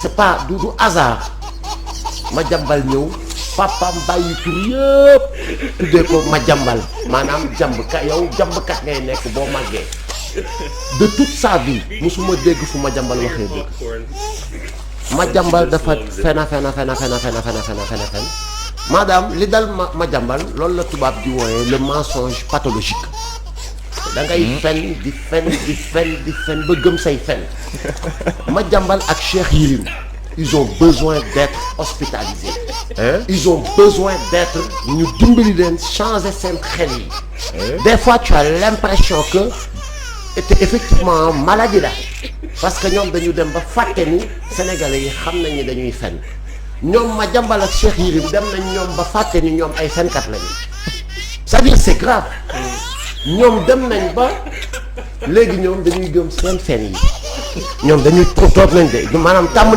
c'est pas du hasard Madiambal ñëw papaam bàyyi tur yëpp tuddee ko Madiambal maanaam jàmbkat yow jàmbkat ngay nekk boo màggee de toute sa vie musuma dégg fu Madiambal waxee dëgg Madiambal dafa fen maanaam li dal Madiambal loolu la tubaab di wooyee le mensonge pathologique da ngay fen ba gëm say fen Madiambal ak Cheikh Yérim ils ont besoin d'être hospitalisés ils ont besoin d'être ñu dimbali leen changer seen xel yi des fois tu as l'impression que était effectivement maladie la parce que ñoom dañu dem ba fàtte ni sénégalais yi xam nañ ni dañuy fen ñoom Madiambal ak Cheikh Yérim dem nañ ñoom ba fàtte ni ñoom ay fenkat lañu c'est-à-dire c'est grave ñoom dem nañ ba léegi ñoom dañuy gëm seen fen yi ñoom dañuy toog nañ de maanaam tàmm nañ